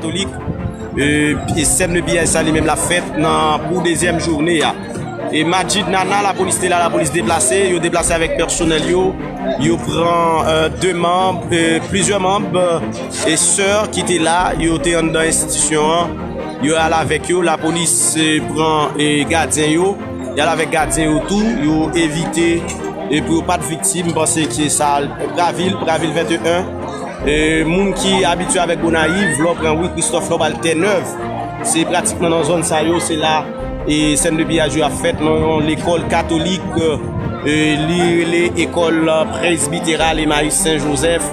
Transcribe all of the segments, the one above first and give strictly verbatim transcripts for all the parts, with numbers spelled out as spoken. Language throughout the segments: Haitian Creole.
Katolik. E, e sèn de piyaj sa li menm l ap fèt nan, pou dezyèm jounen an. E Majid Nana, lapolis te la, lapolis deplase, yo deplase avèk pèsonèl yo, yo pran, e, de manm, e, plizyè manm, e, e sè ki te la, yo te anndan enstitisyon an, yo al avèk yo, lapolis, e, pran, e, gadyen yo, y al avèk gadyen yo tou, yo evite, e, pou yo pa t viktim, m panse ke sa, Pravil, Pravil venteyen, e, moun ki abitye avèk Gonayiv, lè w pran ri Kristòf, lè w pral Tènèv, se pratikman nan zòn sa yo, se la, e, sèn de piyaj yo ap fèt, nan yon lekòl katolik, e, li rele ekòl, e, presbiteral Emmaüs Sen Jozèf,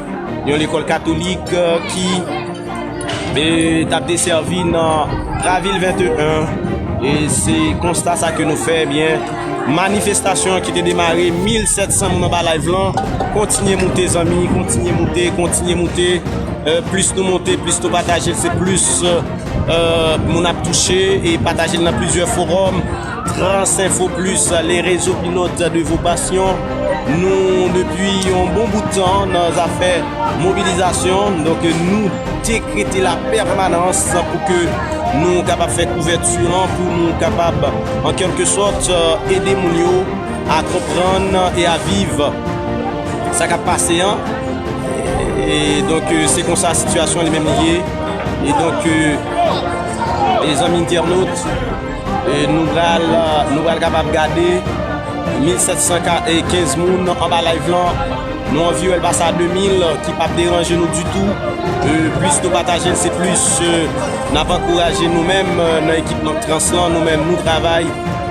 yon lekòl katolik, e, ki e, t ap desèvi nan Pravil venteyen. E se konsta sa ke nou fè, ebyen, manifestasyon ki te demare mil sèt san moun anba live lan, kontinye moute, zanmi, kontinye moute, kontinye moute. E, plis nou moute, plis nou pataje l, se plis, e, moun ap touche, e pataje l nan plizyè forum. Trans Info Plus, les réseaux pilotes de vos passions. Nou, depi yon bon bout tan, nan zafè mobilizasyon, donk, nou dekrete la pèmanans pou ke nou kapab fè kouvèti an, pou nou kapab, an kèlke sòt, e, ede moun yo a konprann e a viv sa k ap pase an. E donk, e, se konsa sitiyasyon li menm li ye. E donk, e, e zanmi entènot, e nou pral, nou pral kapab gade mil sèt san kenz moun anba live lan. Nou anvi wè l pase a de mil, ki p ap deranje nou ditou. E, plis nou pataje l, se plis, e, n ap ankouraje nou menm, e, nan ekip Trans lan, nou menm, nou travay,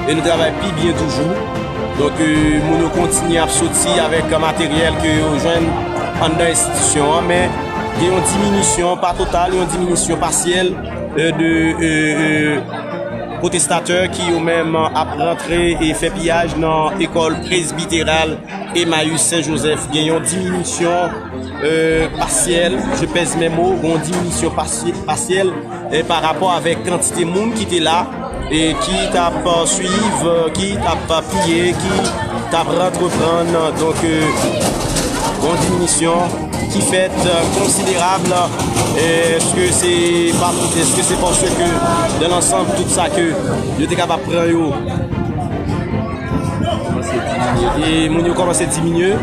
e nou travay pi byen toujou. Donk, e, moun yo kontinye ap soti avèk materyèl ke yo jwenn anndan enstitisyon an, men gen yon diminisyon, pa total, yon diminisyon pasyèl, e, de, e, e, pwotestatè ki yo menm ap rantre e fè piyaj nan ekòl presbiteral Emmaüs Sen Jozèf. Gen yon diminisyon, e, pasyèl, je pèse mes mots, gen yon diminisyon pasye-, pasyèl, e, pa rapò avèk kantite moun ki te la, e ki t ap, e, swiv, e, ki t ap, e, piye, ki t ap antreprann, donk, e, yon diminisyon ki fèt, e, konsiderab, e, èske se pa, èske se paske, dans l'ensemble, tout sa ke yo te kapab pran yo, e moun yo kòmanse diminye,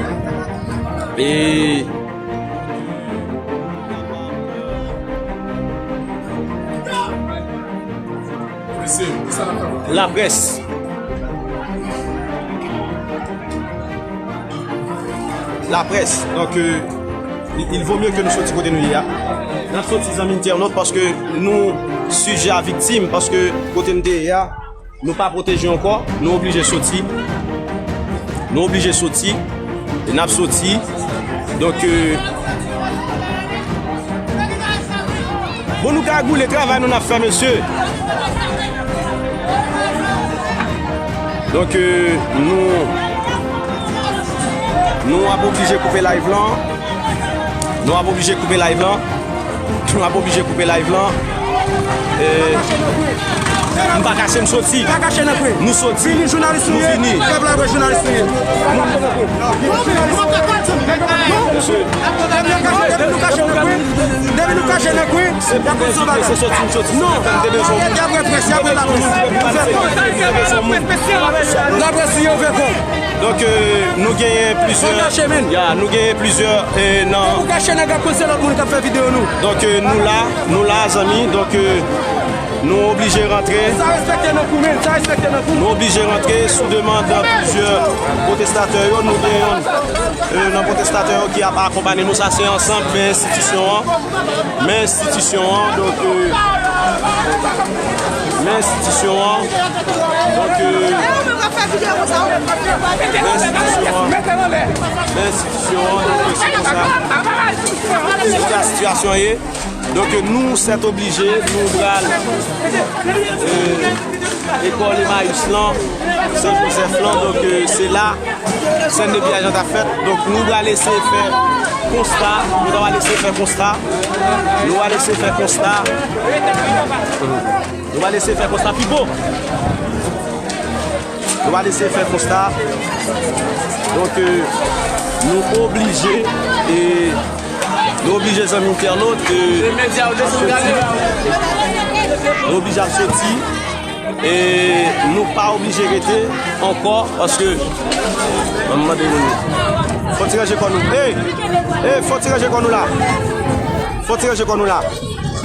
e Laprès. Laprès. Donk, e, il, il vaut mieux que nou soti kote nou ye a. N ap soti, zanmi entènot, paske nou sijè a viktim, paske kote n te ye a, nou pa pwoteje ankò, nou oblije soti. Nou oblije soti. E n ap soti. Donk, e, bon, nou kagoule, travay nou n ap fè, mesye. Donk, e, nou, nou ap oblije koupe live lan. Nou ap oblije koupe live lan. Nou ap oblije koupe live lan. E, m pa kache, m soti. Pa kache nan kwen. Nou soti. Fini jounalis nou ye. Nou fini. Pèp la vre jounalis nou ye. Depi nou kache nan kwen, depi nou kache nan kwen, y ap konn sou bagay. Se soti, m soti. Non. Y ap wè près, y ap wè laprès. Laprès li ouvè kò. Donk, e, nou genyen plizyè, ya, nou genyen plizyè, e, nan. Ou kache nèg ap konn se lòt moun k ap fè videyo nou. Donk, e, nou la, nou la, zanmi. Donk, e, nou oblije rantre. Sa respekte nan kou, men. Sa respekte nan kou. Nou oblije rantre sou demann plizyè pwotestatè yo. Nou genyen, e, nan pwotestatè yo ki ap akonpanye nou. Sa se ansanm, men enstitisyon an. Men enstitisyon an, donk, e, men enstitisyon an, donk, e, men enstitisyon an, men enstitisyon an, donk, e, se konsa. Se konsa sitiyasyon ye. Donk, e, nou sèt oblije, nou pral, e, Lekòl Emayis lan, Sen Jozèf lan, donk, e, se la sèn de piyaj lan t ap fèt. Donk, nou pral eseye fè konsta, nou pral eseye fè konsta, nou pral eseye fè konsta, nou pral eseye fè konsta, Pipo. Nou pral eseye fè konsta. Donk, e, nou oblije, e, Nou oblije, zanmi entènot, e, nou oblije ap soti. E nou pa oblije rete ankò, paske, mwen mande nou, fò ti ranje kò nou. Ey! Ey, fò ti ranje kò nou la. Fò ti ranje kò nou la.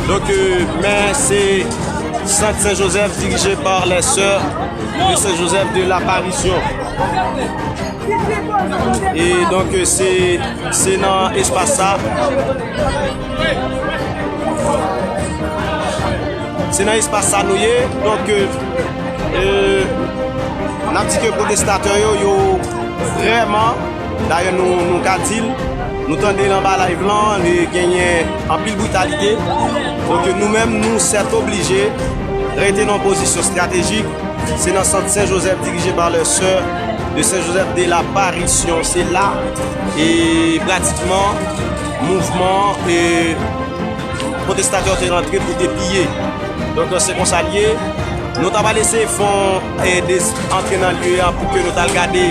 Donk, e, men se Centre Saint-Joseph dirigé par les sœurs de Saint-Joseph de l'Apparition. E donk, e, se, se nan espas sa. Se nan espas sa nou ye. Donk, e, e, n ap di ke pwotestatè yo, yo vrèman, dayè nou, nou ka di l, nou tande l anba live lan, li genyen anpil britalite. Donk, e, nou menm, nou sètoblije rete nan yon pozisyon estratejik. Se nan Centre Saint-Joseph dirigé par les sœurs de Saint-Joseph de l'Apparition. Se la, e pratikman, mouvman, e pwotestatè yo te rantre pou te piye. Donk, se konsa l ye. Nou ta pral eseye fè yon, e, de, antre nan lye a pou ke nou t al gade,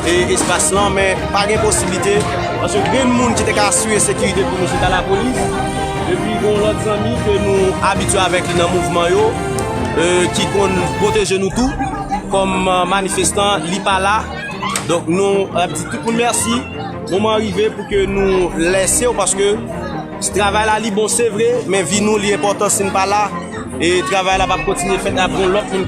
e, espas lan, men pa gen posiblite. Paske grenn moun ki te ka asire sekirite pou nou, se ta lapolis. Epi, gen yon lòt zanmi ke nou abitye avèk li nan mouvman yo, e, ki konn pwoteje nou tou. Kòm, e, manifestan, li pa la. Donk, nou ap di tout moun mèsi. Moman an rive pou ke nou lèse w, paske travay la, li bon, se vre, men vi nou, li enpòtan si n pa la. E travay la p ap kontinye fèt, ap gen lòt moun